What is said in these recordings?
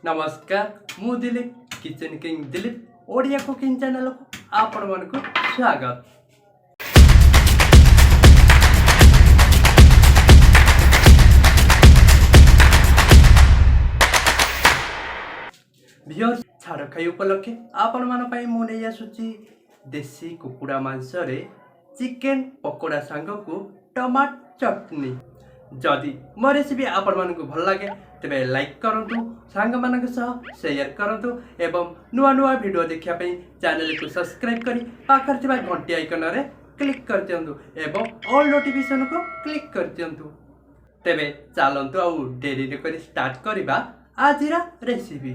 ନମସ୍କାର, ମୁଁ Dilip, kitchen king Dilip Odia cooking ଚ୍ୟାନେଲକୁ ଆପଣମାନଙ୍କୁ ସ୍ୱାଗତ। ଭିଉଅର୍ସ, ଛାଡ଼ଖାଇ ଉପଲକ୍ଷେ ଆପଣମାନଙ୍କ ପାଇଁ ମୁଁ ନେଇ ଆସୁଛି ଦେଶୀ କୁକୁଡ଼ା ମାଂସରେ ଚିକେନ ପକୋଡ଼ା ସାଙ୍ଗକୁ ଟମାଟ ଚଟନି। ଯଦି ମୋ ରେସିପି ଆପଣମାନଙ୍କୁ ଭଲ ଲାଗେ, ତେବେ ଲାଇକ୍ କରନ୍ତୁ, ସାଙ୍ଗମାନଙ୍କ ସହ ସେୟାର କରନ୍ତୁ ଏବଂ ନୂଆ ନୂଆ ଭିଡ଼ିଓ ଦେଖିବା ପାଇଁ ଚ୍ୟାନେଲକୁ ସବସ୍କ୍ରାଇବ୍ କରି ପାଖରେ ଥିବା ଘଣ୍ଟି ଆଇକନରେ କ୍ଲିକ୍ କରିଦିଅନ୍ତୁ ଏବଂ ଅଲ୍ ନୋଟିଫିକେସନକୁ କ୍ଲିକ୍ କରିଦିଅନ୍ତୁ। ତେବେ ଚାଲନ୍ତୁ, ଆଉ ଡେରି ନକରି ଷ୍ଟାର୍ଟ କରିବା ଆଜିର ରେସିପି।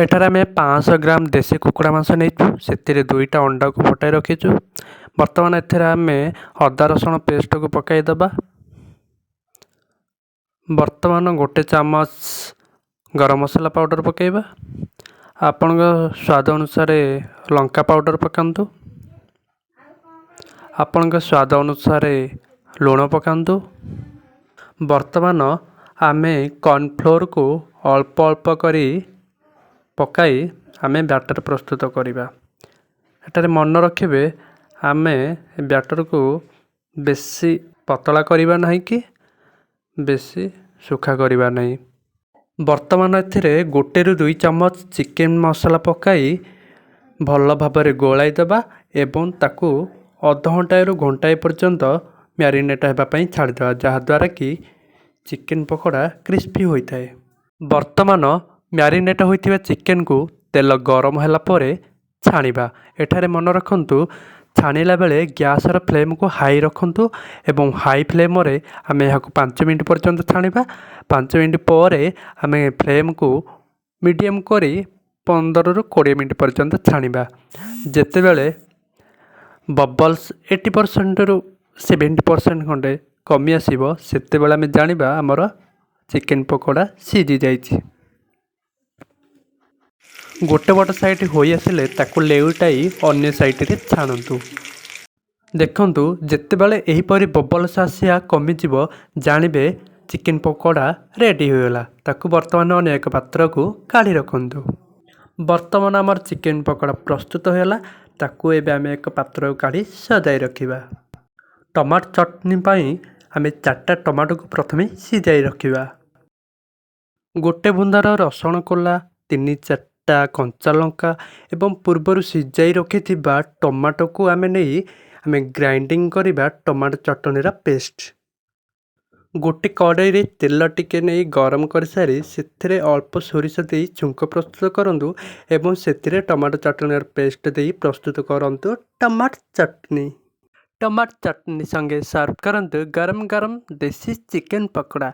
ଏଠାରେ ଆମେ 500 ଗ୍ରାମ ଦେଶୀ କୁକୁଡ଼ା ମାଂସ ନେଇଛୁ। ସେଥିରେ ଦୁଇଟା ଅଣ୍ଡାକୁ ଫଟାଇ ରଖିଛୁ। ବର୍ତ୍ତମାନ ଏଥିରେ ଆମେ ଅଦା ରସୁଣ ପେଷ୍ଟକୁ ପକାଇଦେବା। ବର୍ତ୍ତମାନ ଗୋଟେ ଚାମଚ ଗରମ ମସଲା ପାଉଡ଼ର ପକାଇବା। ଆପଣଙ୍କ ସ୍ୱାଦ ଅନୁସାରେ ଲଙ୍କା ପାଉଡ଼ର ପକାନ୍ତୁ। ଆପଣଙ୍କ ସ୍ୱାଦ ଅନୁସାରେ ଲୁଣ ପକାନ୍ତୁ। ବର୍ତ୍ତମାନ ଆମେ କର୍ଣ୍ଣଫ୍ଲୋରକୁ ଅଳ୍ପ ଅଳ୍ପ କରି ପକାଇ ଆମେ ବ୍ୟାଟର ପ୍ରସ୍ତୁତ କରିବା। ଏଠାରେ ମନେ ରଖିବେ, ଆମେ ବ୍ୟାଟରକୁ ବେଶୀ ପତଳା କରିବା ନାହିଁ କି ବେଶୀ ଶୁଖା କରିବା ନାହିଁ। ବର୍ତ୍ତମାନ ଏଥିରେ 1ରୁ 2 ଚାମଚ ଚିକେନ ମସଲା ପକାଇ ଭଲ ଭାବରେ ଗୋଳାଇ ଦେବା ଏବଂ ତାକୁ ଅଧଘଣ୍ଟାଏରୁ ଘଣ୍ଟାଏ ପର୍ଯ୍ୟନ୍ତ ମ୍ୟାରିନେଟ୍ ହେବା ପାଇଁ ଛାଡ଼ିଦେବା, ଯାହାଦ୍ୱାରା କି ଚିକେନ ପକୋଡ଼ା କ୍ରିସ୍ପି ହୋଇଥାଏ। ବର୍ତ୍ତମାନ ମ୍ୟାରିନେଟ୍ ହୋଇଥିବା ଚିକେନକୁ ତେଲ ଗରମ ହେଲା ପରେ ଛାଣିବା। ଏଠାରେ ମନେ ରଖନ୍ତୁ, ଛାଣିଲା ବେଳେ ଗ୍ୟାସର ଫ୍ଲେମ୍କୁ ହାଇ ରଖନ୍ତୁ ଏବଂ ହାଇ ଫ୍ଲେମ୍ରେ ଆମେ ଏହାକୁ 5 ମିନିଟ୍ ପର୍ଯ୍ୟନ୍ତ ଛାଣିବା। 5 ମିନିଟ୍ ପରେ ଆମେ ଫ୍ଲେମ୍କୁ ମିଡ଼ିୟମ୍ କରି 15ରୁ 20 ମିନିଟ୍ ପର୍ଯ୍ୟନ୍ତ ଛାଣିବା। ଯେତେବେଳେ ବବଲ୍ସ 80%ରୁ 70% ଖଣ୍ଡେ କମି ଆସିବ, ସେତେବେଳେ ଆମେ ଜାଣିବା ଆମର ଚିକେନ ପକୋଡ଼ା ସିଝି ଯାଇଛି। ଗୋଟେ ପଟ ସାଇଡ଼୍ ହୋଇ ଆସିଲେ ତାକୁ ଲେଉଟାଇ ଅନ୍ୟ ସାଇଡ଼୍ରେ ଛାଣନ୍ତୁ। ଦେଖନ୍ତୁ, ଯେତେବେଳେ ଏହିପରି ବବଲ୍ସ ଆସିବା କମିଯିବ, ଜାଣିବେ ଚିକେନ ପକୋଡ଼ା ରେଡ଼ି ହୋଇଗଲା। ତାକୁ ବର୍ତ୍ତମାନ ଅନ୍ୟ ଏକ ପାତ୍ରକୁ କାଢ଼ି ରଖନ୍ତୁ। ବର୍ତ୍ତମାନ ଆମର ଚିକେନ ପକୋଡ଼ା ପ୍ରସ୍ତୁତ ହୋଇଗଲା। ତାକୁ ଏବେ ଆମେ ଏକ ପାତ୍ରକୁ କାଢ଼ି ସଜାଇ ରଖିବା। ଟମାଟୋ ଚଟନି ପାଇଁ ଆମେ ଚାରିଟା ଟମାଟୋକୁ ପ୍ରଥମେ ସିଝାଇ ରଖିବା। ଗୋଟେ ବୁନ୍ଦାର ରସୁଣ କୋଲା, ତିନି ଚାରିଟା କଞ୍ଚା ଲଙ୍କା ଏବଂ ପୂର୍ବରୁ ସିଝାଇ ରଖିଥିବା ଟମାଟୋକୁ ଆମେ ନେଇ ଆମେ ଗ୍ରାଇଣ୍ଡିଙ୍ଗ କରିବା ଟମାଟୋ ଚଟଣିର ପେଷ୍ଟ। ଗୋଟେ କଡ଼େଇରେ ତେଲ ଟିକେ ନେଇ ଗରମ କରିସାରି ସେଥିରେ ଅଳ୍ପ ସୋରିଷ ଦେଇ ଛୁଙ୍କ ପ୍ରସ୍ତୁତ କରନ୍ତୁ ଏବଂ ସେଥିରେ ଟମାଟୋ ଚଟଣିର ପେଷ୍ଟ ଦେଇ ପ୍ରସ୍ତୁତ କରନ୍ତୁ ଟମାଟୋ ଚଟଣି। ଟମାଟୋ ଚଟଣି ସଙ୍ଗେ ସର୍ଭ କରନ୍ତୁ ଗରମ ଗରମ ଦେଶୀ ଚିକେନ ପକୋଡ଼ା।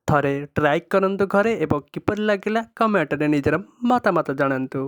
ଥରେ ଟ୍ରାଏ କରନ୍ତୁ ଘରେ ଏବଂ କିପରି ଲାଗିଲା, କମେଣ୍ଟରେ ନିଜର ମତାମତ ଜଣାନ୍ତୁ।